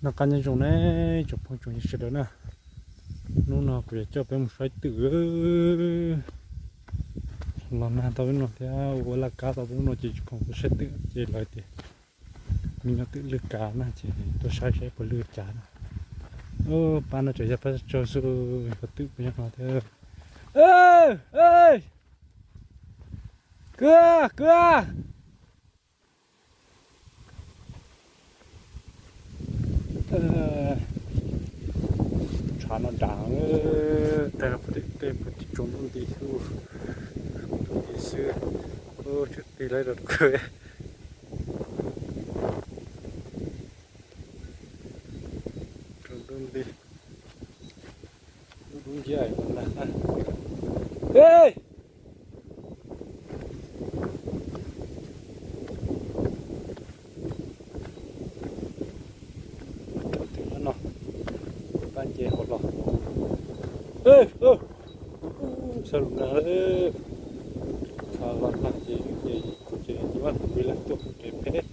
Noj qab nyob zoo ne tsoom phooj tsoom ywg sawv daws na. Hnub no kuv yuav coj peb mus saib twm. Los nag tau peb no thiab ua laj kab tau peb no ces tsis khoom tuaj saib twm ces lawv tias me nyuam twm lwj kav na ces tuaj saib saib puas lwj kav na. Pab no tseem yog pab tsaug xwb, yog twm puas nyob no thiab. Kwv, kwv. Tshav no dav, tej puag tim tej puag tim tsoom ntuj nti xwb, ntuj nti xwb, tswm tig lawv rau kuv. Tsoom ntuj nti, dub nciab na. Twm no, pab nce hauv los. Xav lus nag, los nag ces, ces ib vaj tus vi leej tuaj kuv tsev phem.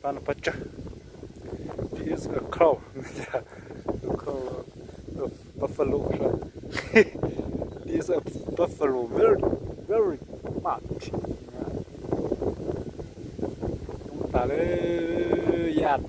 Pab no pab tsawg. This is a crow. Crow, buffalo. This is a buffalo very, very much. Coob tas li yam.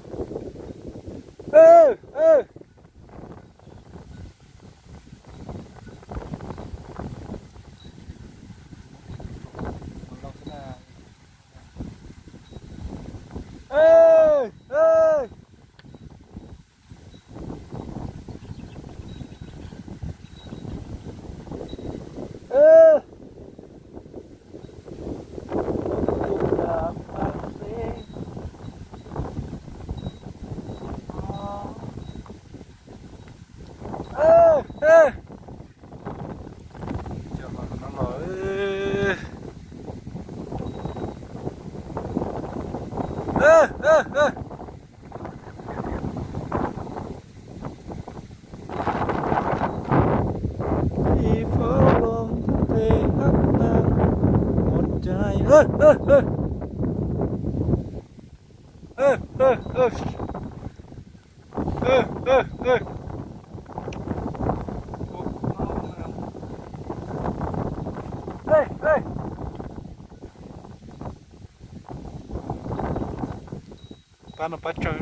Pab no pab tsawg,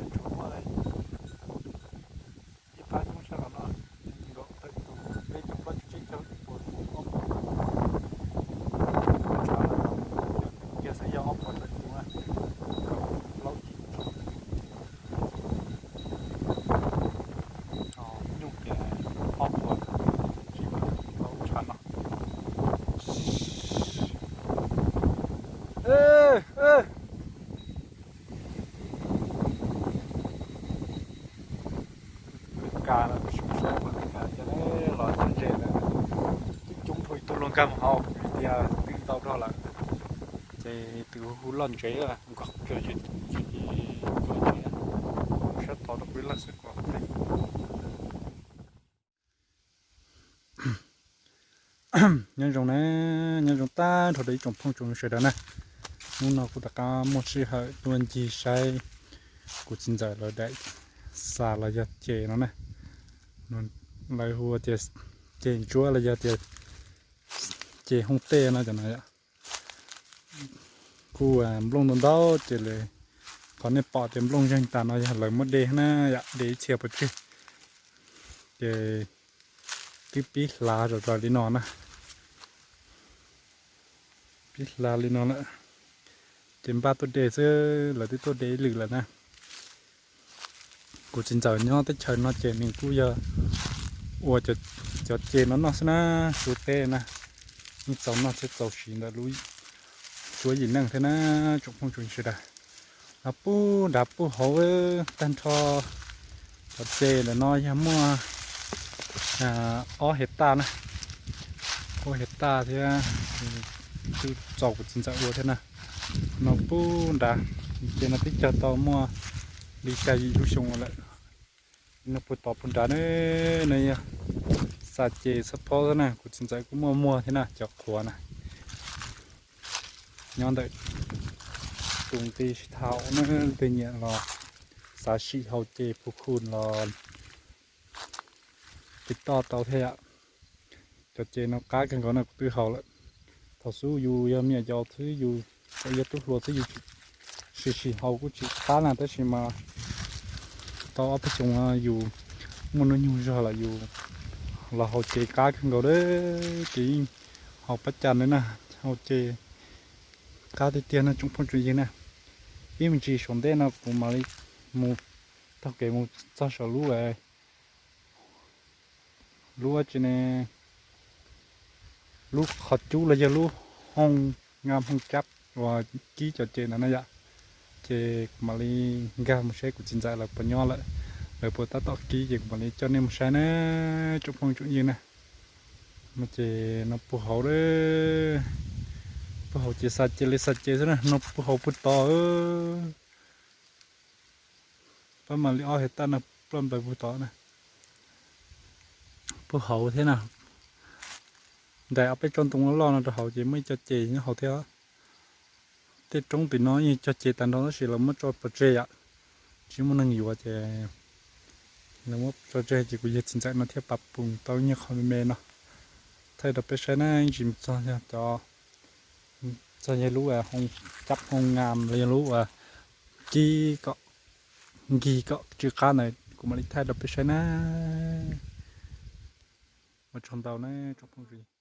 tsuas muaj ib pab coob sab los no, nkaum tawm tus peb caug plaub caug tsib caug ib puas tus ob puas, tshav no kiag xwb yog ob puas tawm tus na, nkaum plaub yim. Nyuj ces ob puas tsib puas tus plaub tshav no. Lwj kav no, sub sab puas lwj kav ces los txog ze lawm. Coob coob dhau ib tug luaj nkag mus hauv vim tias twm ntau dhau lawm. Ces twm hu loj ntsev, nkag kiag ces, ces nkag ntsev, sab tod rau peb laj xwb kom. Nyob zoo na, nyob zoo tag nrho rau ib tsoom phooj tsoom ywg sawv daws na. Hnub no kuv rov qab muaj sij hawm tuaj ncig saib kuv txiv ntxawm lawv daim xa los yog ces no na. Lawv hu tias ces ntsuab los yog tias ces hooj tej no cov no yom. Kuj nplooj ntau ntau ces lawv, qhov nej pom tias nplooj zeeg tas no yog lawv muab de na yom, de ib txhia pov tseg. Ces twb pib hlav zom zaws li no na. Pib hlav li no lawm. Ces npaj tuaj de xwb, lawv twb tuaj de ib lwm lawm na. Kuv txiv ntxawm nyob teb chaws no ces nws kuj yog ua cov ce no noj xwb na, suav teb na. Yeej txaus noj thiab txaus siv ntawm lub suab yim neej thiab na, tsoom phooj tsoom ywg sawv daws. Los puag nrad puag hauv tag nrho cov ce ntawm no yog muaj ob hais taj na, ob hais taj thiab. Twb txaus kuv txiv ntxawm ua thiab na. No puag nrad, ces no twb cog tau muaj li xya yim lub xyoo lawm. No puag tod puag nrad ne, no yog Xa ces xab phob xwb na, kuv txiv ntxawm kuj muaj muag thiab na, cov qhuav na. Nyob ntawm tus nqi sib tham na, leej twg nyiam los xav sim haus ces phu khu los tiv toj tau thiab yom. Cov ces no qab kawg nkaus no kuv twb haus lawm. Thaum xub yus yog me nyuam yaus xwb, yus tseem yog tub hluas xwb, yus sim sim haus kuj tsis qab na, tab sis mas tau ob peb xyoos yus muaj hnub nyoog zog lawm yus los haus ces qab kawg nkaus lawm, ces yeej haus pab cas na, haus ces qab tiag tiag no tsoom phooj tsoom ywg na. Ib me ntsis saum ntej no kuv mam li mus taug kev mus txog saum lub, lub tsi ne, lub qhov cub los yog lub hoo nga hoo cab uas kib cov ces ntawd na yom. Ces kuv mam li nkag mus saib kuv txiv ntxawm lawv puas nyob lawm, lawv puas tab tom kib ces kuv mam li coj nej mus saib na, tsoom phooj tsoom ywg na. No ces no puag hauv, puag hauv ces xa ces li xa ces xwb na, no puag hauv puag tod. Pab mam li ob hais tag no, ploj nplaws puag tod na. Puag hauv thiab na. Ntais ob peb tsob ntoo loj loj no rau hauv ces muaj ib co ces nyob hauv thiab. Tej roob tim no yeej cog ces tag nrho tab sis lawv muab tso pov tseg yom, tsis muaj neeg yuav ces lawv muab tso tseg ces kuv yawg txiv ntxawm no thiaj pab pus tau ib nyuag qho me me no. Thaij rau peb saib na, ib ntsis mus txog yog cov, txog yog lub cab hoo nga los yog lub kib kom nkig kom tsw qab ntawd kuv mam li thaij rau peb saib na. Ua tsaug ntau na tsoom phooj ywg.